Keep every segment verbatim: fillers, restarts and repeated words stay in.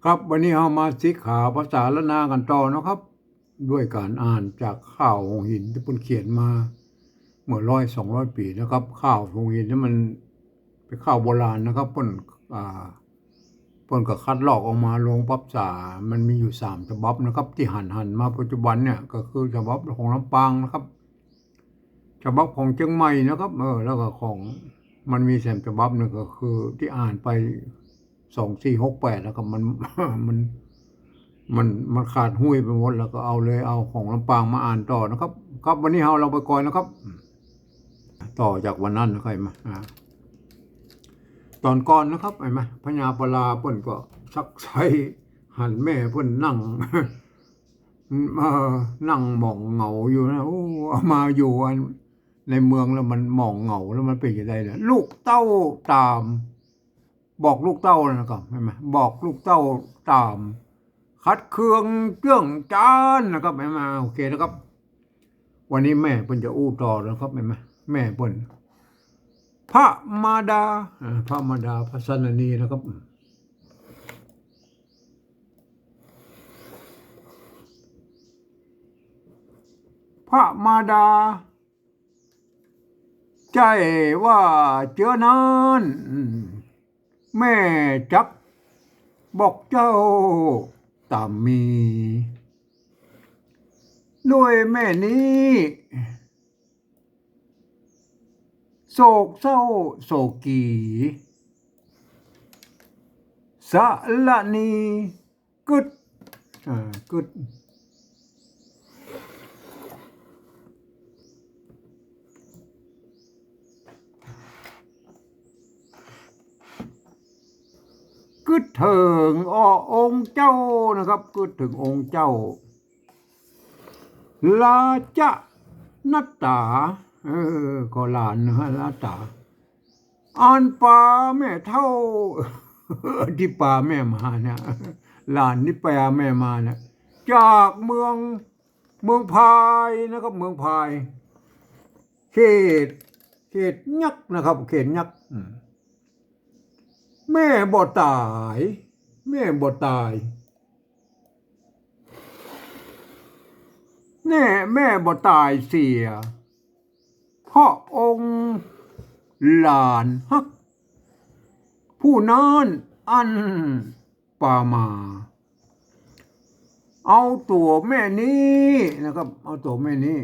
ครับ วันนี้เฮามาสิกขาภาษาล้านนากั๋นต่อนะครับ ด้วยก๋านอ่านจากข่าวหงส์หินตี้เปิ้นเขียนมาเมื่อร้อยสองร้อยปี๋นะครับ ข่าวหงส์หินนี่มันเป๋นข่าวโบราณนะครับ เปิ้น อ่า เปิ้นก็คัดลอกออกมาลงปรับสา มันมีอยู่สามฉบับนะครับ ตี้หันๆ มาปัจจุบันเนี่ย ก็คือฉบับของลำปางนะครับ ฉบับของเจียงใหม่นะครับ เออ แล้วก็ของ มันมีสามฉบับ นึ่งก็คือตี้อ่านไป สองสี่หกแปด นะครับ มัน มัน มัน มันขาดห้วยไปหมด แล้วก็เอาเลย เอาของลำปางมาอ่านต่อนะครับ ครับ วันนี้เฮาลองไปก่อนนะครับ ต่อจากวันนั้นนะครับ มา อ่า ต๋อนก่อนนะครับ หันก่อ พญาปลาเปิ้นก็ชักใส้หันแม่เปิ้นนั่ง เอ่อ นั่งหม่องเหงาอยู่นะ โอ้ เอามาอยู่อัน ในเมืองแล้วมันหม่องเหงา แล้วมันเป๋นจะใดล่ะ ลูกเต้าต๋าม บอกลูกเต้านะครับ หันก่อ บอกลูกเต้าต๋าม ขัดเคืองเจื้องจานนะครับ หันก่อ โอเคนะครับ วันนี้แม่เปิ้นจะอู้ต่อนะครับ หันก่อ แม่เปิ้น พระมารดา อ่า พระมารดา พระชนนีนะครับ พระมารดา ใจ้ว่าเจื้อนั้น แม่จักบอกเจ้าต๋ามมี ด้วยแม่นี้ โศกเศร้าโศกี สะละนี กึ๊ด อ่า กึ๊ด กึ๊ดเถิงอองค์เจ้านะครับ กึ๊ดเถิงองค์เจ้า ราชนัตตา เออ ก็หลานนะฮะ นัตตา อันปาแม่เฒ่า ตี้ปาแม่มาเนี่ย หลานตี้ปาแม่มาเนี่ย จากเมือง เมืองพายนะครับ เมืองพาย เขต เขตยักษ์นะครับ เขตยักษ์ อืม แม่บ่ต๋าย แม่บ่ต๋าย แน่ แม่บ่ต๋ายเสีย เพราะองค์หลานฮัก ผู้นั้นอันปามา เอาตั๋วแม่นี้นะครับ เอาตั๋วแม่นี้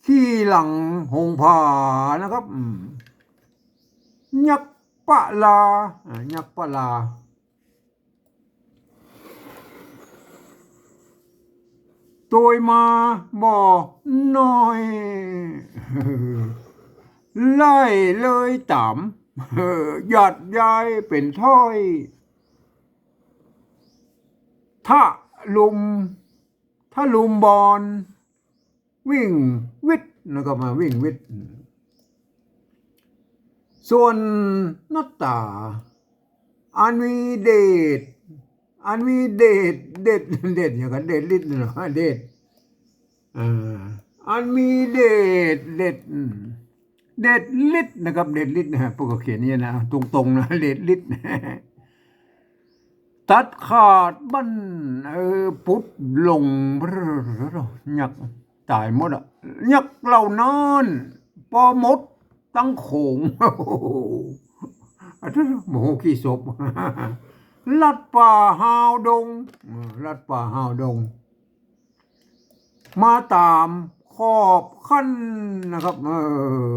ขี่หลังหงส์ผานะครับ อืม ยักษ์ปะลา อ่า ยักษ์ปะลา โตยมาบ่น้อย ไล่เลยต๋าม หยัดยายเป๋นถ้อย ทะลุม ทะลุมบอน วิ่งวิดนะครับ มาวิ่งวิด ส่วนนัตตา อันมีเดช อันมีเดช เดช เดชหยังกั๋น เดชฤทธิ์น่ะเหรอ เดช อ่า อันมีเดช เดช อืม เดชฤทธิ์นะครับ เดชฤทธิ์นะฮะ พวกเขาเขียนเนี่ยนะ ตรงๆ นะ เดชฤทธิ์ ตัดขาดบั้น เออ ปุดลง ยักษ์ต๋ายหมดอะ ยักษ์เหล่านั้น ปอหมดตังโขง โอ้โห โมโหขี้ศพ ลัดป่าฮาวดง เออ ลัดป่าฮาวดง มาต๋ามขอบคันนะครับ เอ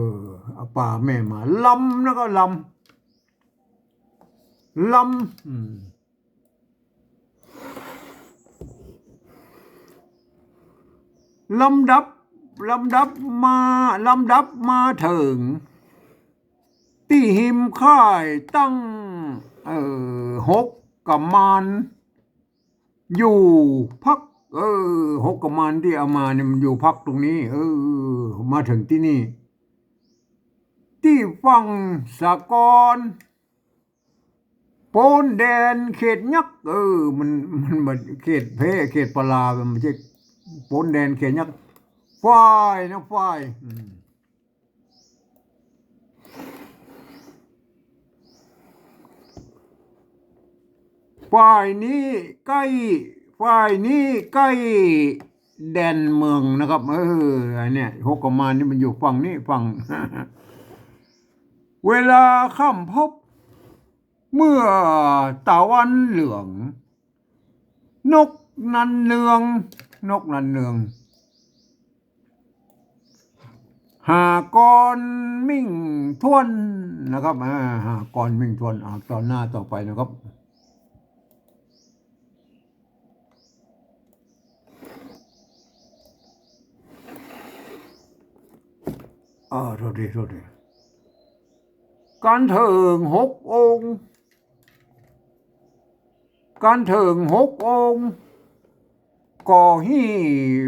อ เอาปาแม่มา ลำนะครับ ลำ ลำ อืม ลำดับ ลำดับมา ลำดับมาเถิง ตี้ฮิมค่ายตั้ง เอ่อ หกกำมาน อยู่พัก เออ หกกำมานตี้เอามาเนี่ยมันอยู่พักตรงนี้ เออ มาเถิงตี้นี่ ตี้ฝั่งสาคร ป๊นแดนเขตยักษ์ เออ มัน มัน มันเขตแพร่ เขตปาลา มันบ่ใจ้ป๊นแดนเขตยักษ์ ฝ่ายนะ ฝ่าย อืม ฝ่ายนี้ใก้ ฝ่ายนี้ใก้แดนเมืองนะครับ เออ อันเนี้ย หกกำมานนี่มันอยู่ฝั่งนี้ ฝั่ง เวลาค่ำพบ เมื่อตะวันเหลือง นกนันเนือง นกนันเนือง หากรมิ่งถ้วนนะครับ อ่า หากรมิ่งถ้วน เอาตอนหน้าต่อไปนะครับ อ่า โทษที โทษที กั๋นเถิงหกองค์ กั๋นเถิงหกองค์ ก็ฮี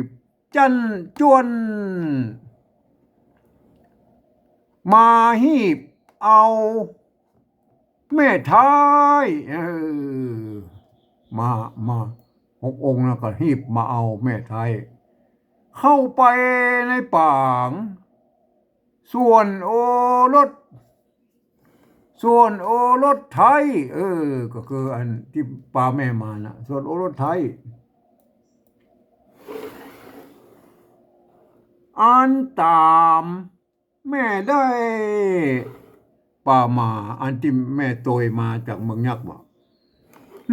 บจั๊นจ้วน มาฮีบเอาแม่ท้าย เออ มา มา หกองค์นะ ก็ฮีบมาเอาแม่ท้าย เข้าไปในป๋าง ส่วนโอรส ส่วนโอรสไท้ เออ ก็คืออันตี้ปาแม่มานะ ส่วนโอรสไท้ อันต๋ามแม่ได้ปามา อันตี้แม่โตยมาจากเมืองยักษ์บ่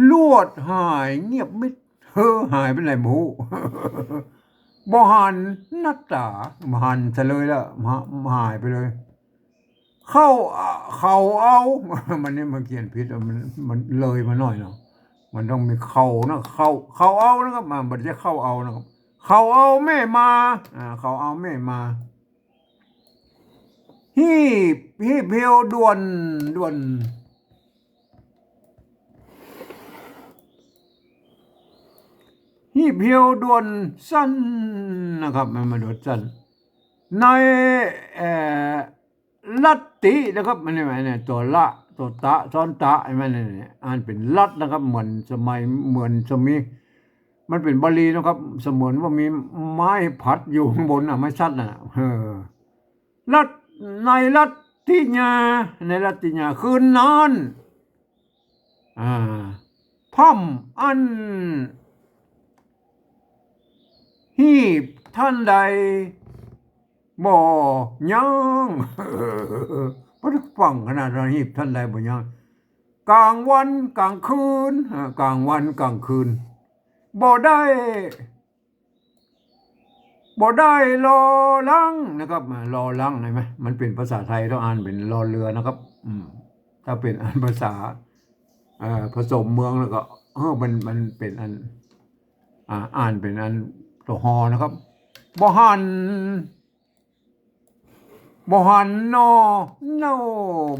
ลวดหายเงียบมิด เฮ้อ หายไปไหนบ่ฮู้ บ่หันนักต๋า บ่หันซะเลยละ หา หายไปเลย เข้า เขาเอา มันนี่มันเขียนผิดอะ มัน มันเลยมาหน่อยเนาะ มันต้องมีเขานะ เขา เขาเอานะครับ มันบ่ใจ้เข้าเอานะครับ เขาเอาแม่มา อ่า เขาเอาแม่มา ฮีบ ฮีบเหียวด่วน ด่วน ฮีบเหียวด่วนสั้นนะครับ มันมาด่วนสั้น ใน เอ่อ ลัตตินะครับ อันนี้ อันนี้ ตั๋วละ ตั๋วตะ ซ้อนตะ ใจ้ไหม นี่ นี่ อ่านเป๋นลัตนะครับ เหมือนสมัย เหมือนสมี มันเป๋นบาลีนะครับ เสมือนว่ามีไม้ผัดอยู่ข้างบนน่ะ ไม้สัดน่ะ เออ ลัต ในลัตติญา ในลัตติญา คืนนั้น อ่า พ่ำอั้น ฮีบทันใด บ่ยั้ง บ่ได้ฟังขนาดนั้น ฮีบทันใดบ่ยั้ง ก๋างวันก๋างคืน อ่า ก๋างวันก๋างคืน บ่ได้ บ่ได้รอลังนะครับ อ่า รอลัง หันก่อ มันเป๋นภาษาไทย ต้องอ่านเป๋นรอเรือนะครับ อืม ถ้าเป๋นอ่านภาษา เอ่อ ผสมเมืองแล้วก็ เออ มัน มันเป๋นอัน อ่า อ่านเป๋นอันตั๋วฮอนะครับ บ่หัน บ่หันนอเน่า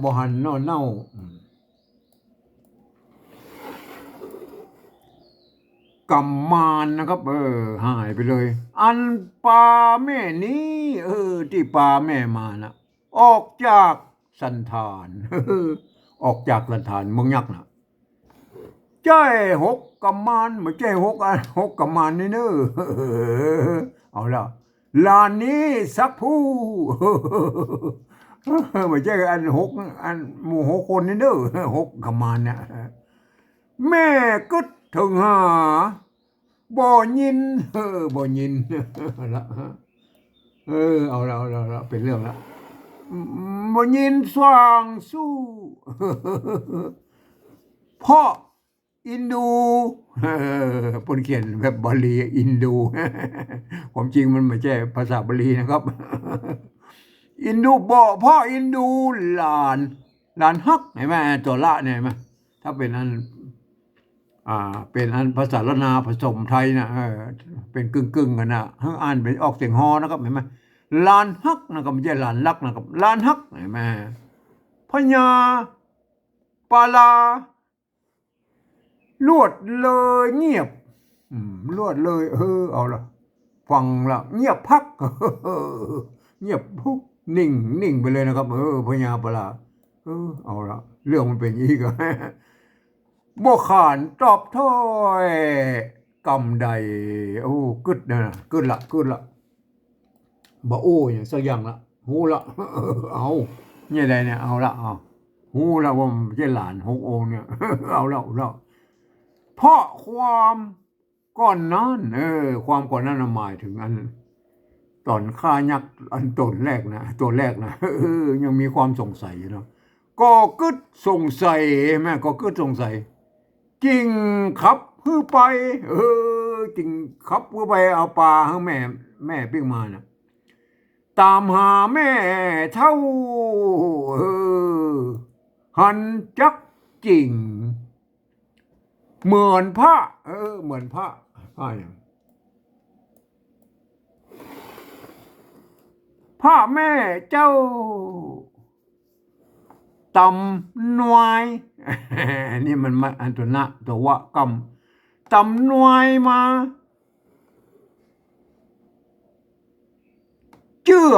บ่หันนอเน่า อืม กำมานนะครับ เออ หายไปเลย อันปาแม่นี้ เออ ตี้ปาแม่มานะ ออกจากสันฐาน ออกจากสันฐานเมืองยักษ์นะ ใจ้หกกำมาน บ่ใจ้หกอัน หกกำมานนี่เน่อ เอาละ หลานนี้สักผู้ บ่ใจ้อันหก อันหมู่หกคนนี่เน่อ หกกำมานเนี่ย แม่กึ๊ดเถิงหา บ่ยิน เออ บ่ยิน ละ เออ เอาละ เอาละ เอาละ เป๋นเรื่องละ บ่ยินสว่างสู้ เพราะอินดู เออ เปิ้นเขียนแบบบาลี อินดู ความจริงมันบ่ใจ้ภาษาบาลีนะครับ อินดู บ่ เพราะอินดูหลาน หลานฮัก หันก่อ ตั๋วละเนี่ย หันก่อ ถ้าเป๋นอัน อ่า เป๋นอันภาษาล้านนาผสมไทยนะ เออ เป๋นกึ่งๆ กั๋นนะ อ่านเป๋นออกเสียงฮอนะครับ หันก่อ หลานฮักนะครับ บ่ใจ้หลานรักนะครับ หลานฮัก หันก่อ พญาปาลา ลวดเลยเงียบ อืม ลวดเลย เออ เอาละ ฟังละ เงียบพัก เงียบปุ๊บ นิ่ง นิ่งไปเลยนะครับ เออ พญาปาลา เออ เอาละ เรื่องมันเป๋นอย่างนี้ก็ บ่ขานตอบถ้อยกำใด โอ้ กึ๊ดนะ กึ๊ดละ กึ๊ดละ บ่อู้หยังสักอย่างละ ฮู้ละ เอา เนี่ยใดเนี่ย เอาละ เอา ฮู้ละว่ามันบ่ใจ้หลานหกองค์เนี่ย เอาละ เอาละ เพราะความก่อนนั้น เออ ความก่อนนั้นน่ะหมายเถิงอัน ต๋อนข้ายักษ์อันต๋นแรกนะ ตั๋วแรกนะ เออ ยังมีความสงสัยอยู่เนาะ ก็กึ๊ดสงสัย แม่ก็กึ๊ดสงสัย จึงขับหื้อไป เออ จึงขับหื้อไปเอาป๋าหื้อแม่ แม่ปิ๊กมาน่ะ ต๋ามหาแม่เฒ่า เออ หันจักจิ่ง เหมือนพระ เออ เหมือนพระ พระหยัง พระแม่เจ้า ต๋ำนวย นี่มันมา อันตั๋วนะ ตั๋ววะกำ ต๋ำนวยมา เจื้อ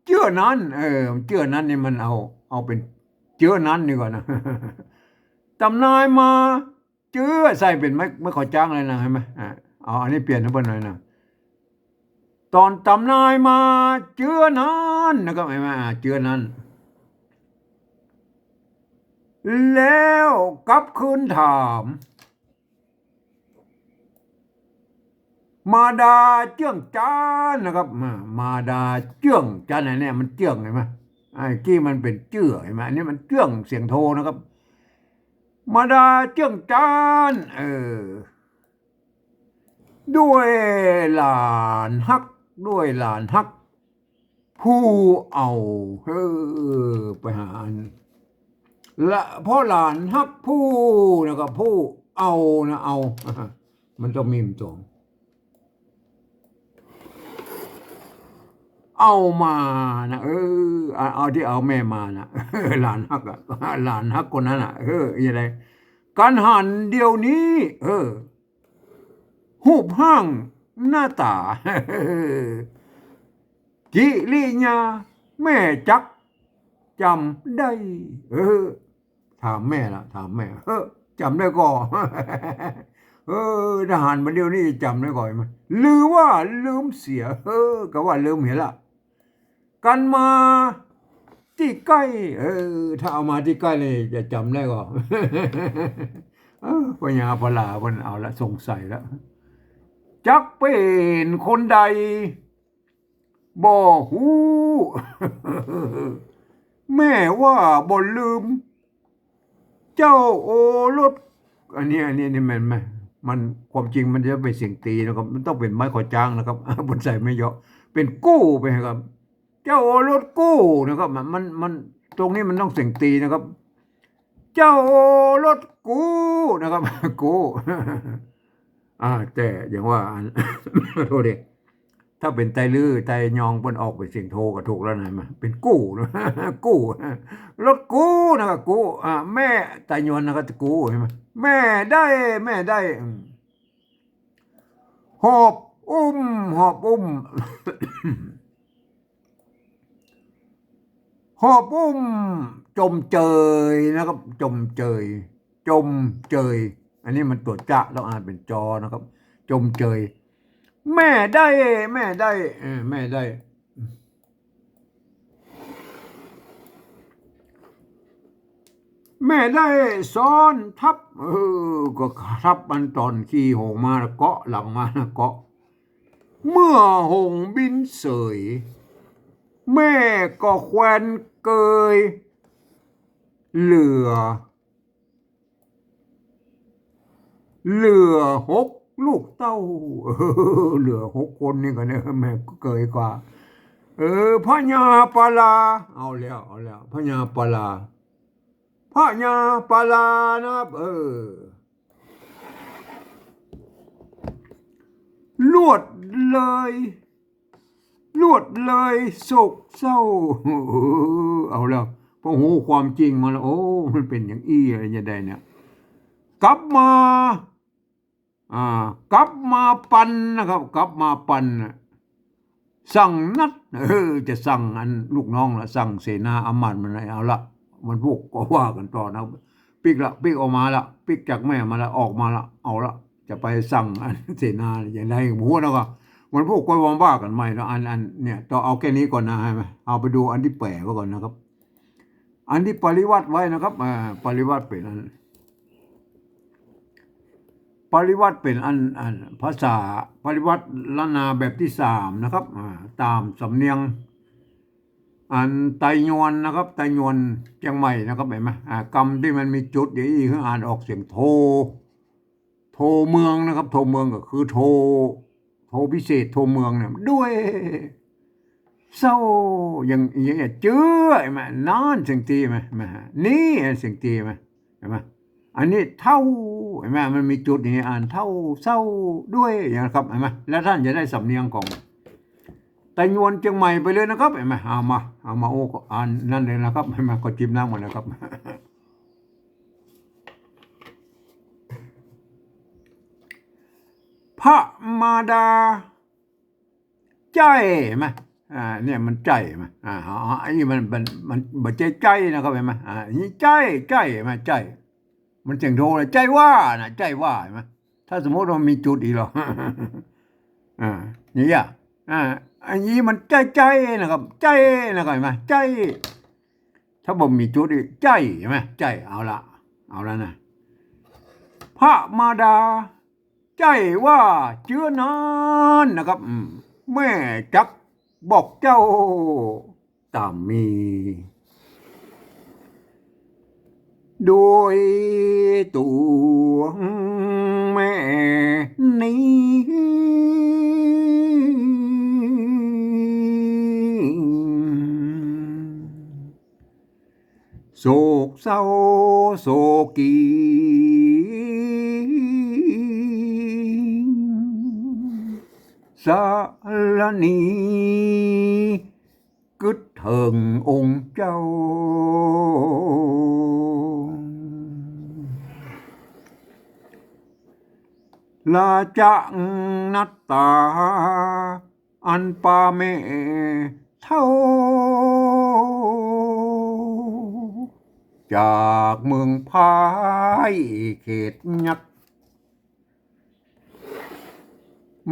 เจื้อนั้น เออ เจื้อนั้นนี่มันเอา เอาเป๋นเจื้อนั้นดีกว่านะ ต๋ำนวยมา เจื้อ ใส่เป๋นไม้ ไม้ขอจ๊างเลยนะ หันก่อ อ่า เอาอันนี้เปลี่ยนหื้อเปิ้นหน่อยนะ ต๋อนต๋ำนวยมา เจื้อนั้นนะครับ หันก่อ อ่า เจื้อนั้น แล้วกลับคืนถาม มาดาเจื้องจันนะครับ มา มาดาเจื้องจัน อันเนี้ยมันเจื้อง หันก่อ ไอ้กี้มันเป๋นเจื้อ หันก่อ อันนี้มันเจื้องเสียงโทนะครับ มาดาเจื้องจัน เออ ด้วยหลานฮัก ด้วยหลานฮัก ผู้เอา เออ ไปหาอัน ละ เพราะหลานฮักผู้นะครับ ผู้เอานะ เอา มันต้องมีมันต๋อง เอามานะ เออ เอา เอาตี้เอาแม่มานะ หลานฮักอะ หลานฮักคนนั้นอะ เออ จะได้ กั๋นหันเดี๋ยวนี้ เออ ฮูปฮ่างหน้าต๋า กิริยา แม่จักจ๋ำได้ เออ ถามแม่ละ ถามแม่ เออ จ๋ำได้ก่อ เออ ถ้าหันมาเดี๋ยวนี้จ๋ำได้ก่อไหม หรือว่าลืมเสีย เออ ก็ว่าลืมเหียละ กั๋นมาตี้ใก้ เออ ถ้าเอามาตี้ใก้เลยจะจ๋ำได้ก่อ เออ พญาพราเปิ้นเอาละ สงสัยละ จักเป๋นคนใด บ่ฮู้ แม่ว่าบ่ลืม เจ้าโอรส อันนี้ อันนี้ นี่มัน มัน มัน ความจริงมันจะเป๋นเสียงตี๋นะครับ มันต้องเป๋นไม้ขอจ๊างนะครับ เปิ้นใส่ไม้เยาะ เป๋นกู้ไปครับ เจ้าโอรสกู้นะครับ มัน มัน มัน ตรงนี้มันต้องเสียงตี๋นะครับ เจ้าโอรสกู้นะครับ กู้ อ่า แต่อย่างว่า อัน โทษดิ ถ้าเป๋นไตลื้อไตยองเปิ้นออกเป๋นเสียงโทก็ถูกแล้วนะ มันเป๋นกู้นะ กู้ รถกู้นะครับ กู้ อ่า แม่ไตยวนนะครับ กู้ หันก่อ แม่ได้ แม่ได้ อืม หอบอุ้ม หอบอุ้ม หอบอุ้ม จมเจยนะครับ จมเจย จมเจย อันนี้มันตั๋วจะ ต้องอ่านเป๋นจอนะครับ จมเจย แม่ได้ แม่ได้ เออ แม่ได้ แม่ได้ซ้อนทัพ เออ ก็ทัพมันต๋อนขี่หงส์มา เกาะหลังมา เกาะ เมื่อหงส์บินเสย แม่ก็แควนเกย เหลือ เหลือหกลูกเต้า เออ เหลือหกคนนี่ก่อนะ แม่เกยกว่า เออ พญาปาลา เอาแล้ว เอาแล้ว พญาปาลา พญาปาลานะครับ เออ ลวดเลย ลวดเลยโศกเศร้า เออ เอาแล้ว พอฮู้ความจริงมาแล้ว โอ้ มันเป๋นอย่างอี้ อะไรจะได้เนี่ย กลับมา อ่า กลับมาปันนะครับ กลับมาปันน่ะ สั่งนัด เออ จะสั่งอันลูกน้องละ สั่งเสนาอำมาตย์มันละ เอาละ วันพูกก็ว่ากั๋นต่อนะ ปิ๊กละ ปิ๊กออกมาละ ปิ๊กจากแม่มาละ ออกมาละ เอาละ จะไปสั่งอันเสนาอย่างใด บ่ฮู้นะ ก็วันพูกก็ว่ากั๋นใหม่เนาะ อัน อันเนี่ย ต้องเอาแค่นี้ก่อนนะ หันก่อ เอาไปดูอันตี้แป๋ไว้ก่อนนะครับ อันตี้ปริวรรตไว้นะครับ อ่า ปริวรรตเป๋นอัน ปริวรรตเป๋นอัน อันภาษาปริวรรตล้านนาแบบตี้สามนะครับ อ่า ต๋ามสำเนียง อันไตยวนนะครับ ไตยวนเจียงใหม่นะครับ หันก่อ อ่า กำตี้มันมีจุดอย่างอี้ คืออ่านออกเสียงโท โทเมืองนะครับ โทเมืองก็คือโท โทพิเศษ โทเมืองเนี่ย ด้วย เศร้า อย่าง อย่างเงี้ย เจื้อ หันก่อ นั่นเสียงตี้ หันก่อ หันก่อ นี่เสียงตี้ หันก่อ หันก่อ อันนี้เท่า หันก่อ มันมีจุดอย่างนี้ อ่านเท่า เศร้า ด้วย อย่างนี้นะครับ หันก่อ แล้วต้านจะได้สำเนียงของไตยวนเจียงใหม่ไปเลยนะครับ หันก่อ เอามา เอามา โอ้ ก็อ่านนั่นเลยนะครับ หันก่อ ก็จิบน้ำก่อนนะครับ พระมารดา ใจ๊ หันก่อ อ่า เนี่ยมันใจ๊ หันก่อ อ่า อ๋อ อันนี้มัน มัน มันบ่ใจ้ใจ๊นะครับ หันก่อ อ่า อันนี้ใจ๊ ใจ๊ หันก่อ ใจ๊ มันเสียงโทเลย ใจ๊ว่านะ ใจ๊ว่า หันก่อ ถ้าสมมุติว่ามีจุดอีกหรอ อ่า นี่อ่ะ อ่า อันนี้มันใจ๊ ใจ๊นะครับ ใจ๊นะครับ หันก่อ ใจ๊ ถ้าบ่มีจุดอีก ใจ๊ หันก่อ ใจ๊ เอาละ เอาละนะ พระมารดา ใจ๊ว่าเจื้อนั้นนะครับ อืม แม่จักบอกเจ้าต๋ามมี โดยตั๋วแม่นี้ โศกเศร้าโศกี สรณี กึ๊ดเถิงองค์เจ้า ราชนัตตา อันปาแม่เฒ่า จากเมืองพายเขตยักษ์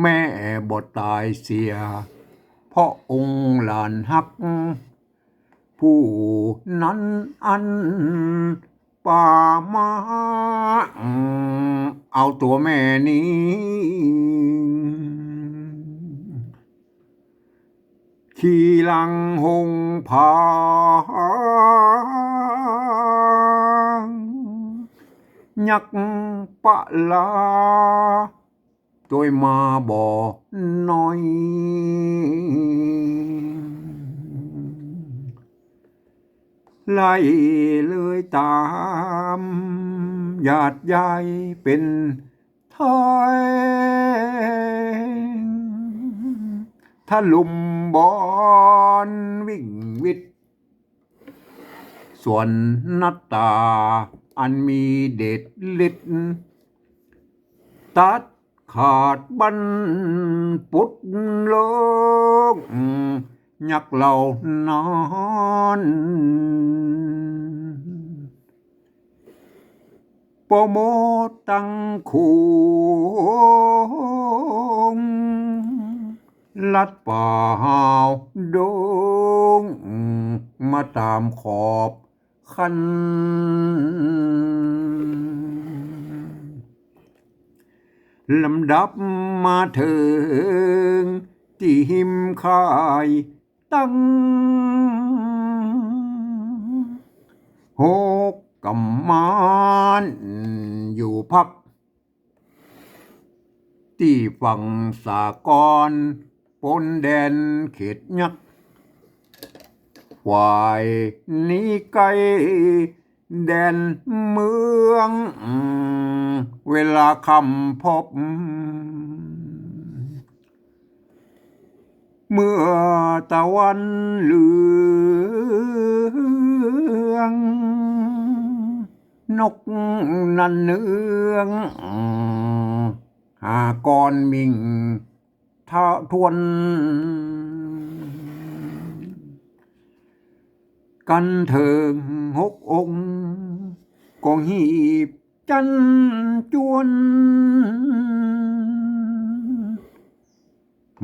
แม่บ่ต๋ายเสีย เพราะองค์หลานฮัก ผู้นั้นอันปามา เอาตั๋วแม่นี้ ขี่หลังหงส์ผาง ยักษ์ปะลา ตวยมาบ่น้อย ไล่เลยต๋าม หยาดยายเป๋นแถว ทะลุมบอนวิ่งวิด ส่วนนัตตาอันมีเดชฤทธิ์ ตัดขาดบั้นปุดลง ยักษ์เหล่านั้น โปรโมทตังคูง ลัดป่าหาวดง มาต๋ามขอบคัน ลำดับมาเถิงตี้ฮิมค่าย ตั้งหกกำมานอยู่พัก ตี้ฝั่งสากรปนแดนเขตยักษ์ ฝ่ายนี้ใก้แดนเมือง เวลาค่ำพบ เมื่อตะวันเหลือง นกนั้นเนือง หากรมิ่งทะทวน กันเถิงหกองค์ ก็หีบจันจวน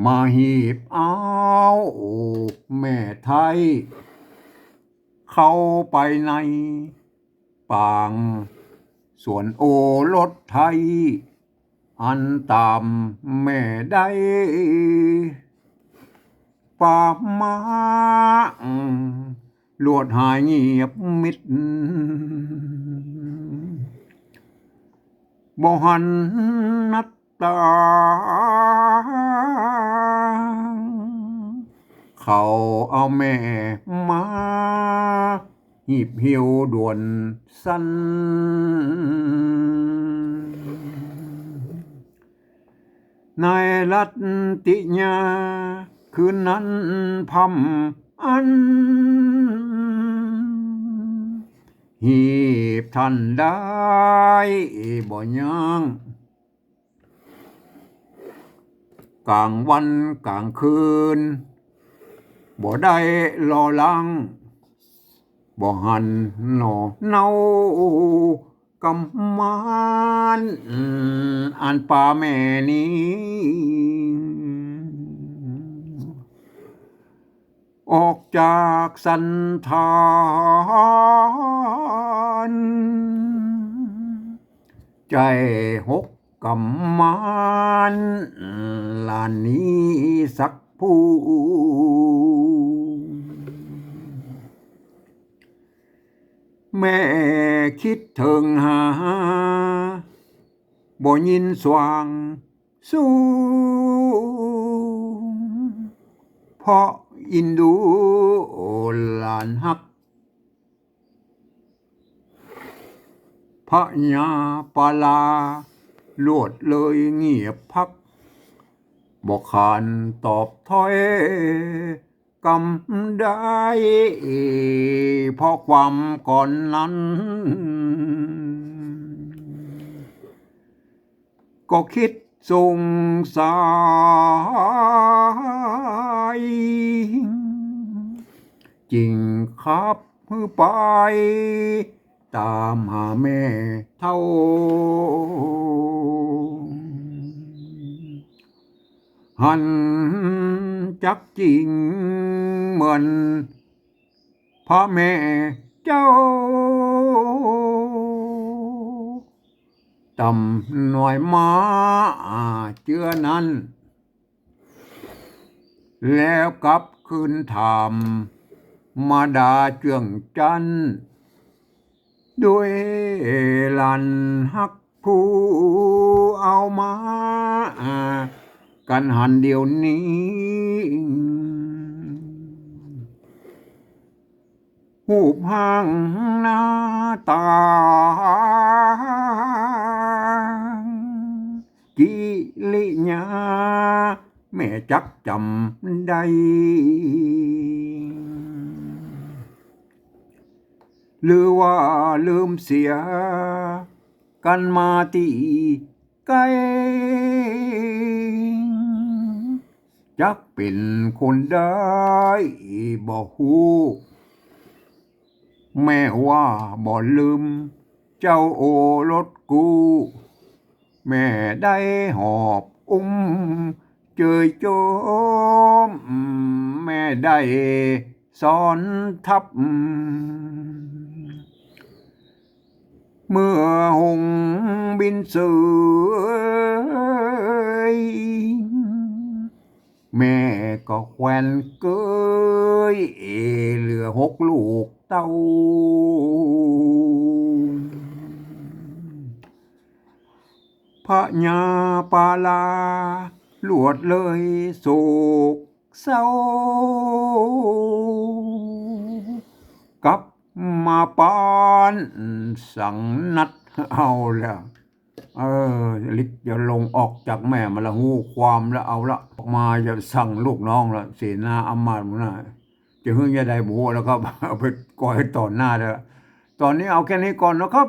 มาหีบเอาแม่ไท้ เข้าไปในปาง ส่วนโอรสไท้ อันต๋ามแม่ได้ ป๋าม้า ลวดหายเงียบมิด บ่หันหน้าต๋า เขาเอาแม่มา หีบหิ้วด่วนสั้น นายรัตติยา คืนนั้นพร่ำอั้น หีบท่านได้บ่ยั้ง ก๋างวันก๋างคืน บ่ได้ลอลั้ง บ่หันหน่อเนา กำมาน อันป๋าแม่นี้ ออกจากสันฐาน ใจ้หกกำมาน หลานนี้สักผู้ แม่กึ๊ดเถิงหา บ่ยินสว่างสูง เพราะอินดูหลานฮัก พญาปาลา ลวดเลยเงียบพัก บ่ขานตอบถ้อย กำได้ เพราะความก่อนนั้น ก็กึ๊ดสงสัย จึงขับหื้อไป ต๋ามหาแม่เฒ่า หันจักจริงเหมือนพระแม่เจ้า ต่ำน้อยมาเจื้อนั้น แล้วกลับคืนถาม มาดาเจื้องจั้น ด้วยหลานฮักผู้เอามา กันหันเดี๋ยวนี้ ฮูปฮ่างหน้าต๋า กิริยา แม่จักจ๋ำได้ หรือว่าลืมเสีย กันมาตี้ไก๋ จักเป๋นคนใดบ่ฮู้ แม่ว่าบ่ลืม เจ้าโอรสกู้ แม่ได้หอบอุ้มเจยโจม แม่ได้ซ้อนทัพ เมื่อหงส์บินเสย แม่ก็แควนเกย เหลือหกลูกเต้า พญาปาลา ลวดเลยโศกเศร้า กลับมาปานสั่งนัดเอาแล้ว เออ ฤทธิ์จะลงออกจากแม่มาละ ฮู้ความแล้ว เอาละ ออกมาจะสั่งลูกน้องละ เสนาอำมาตย์หมู่น่ะ จะหื้อจะใดบ่ฮู้แล้วครับ เอาไปก่อยต่อหน้าแล้ว ต๋อนนี้เอาแค่นี้ก่อนนะครับ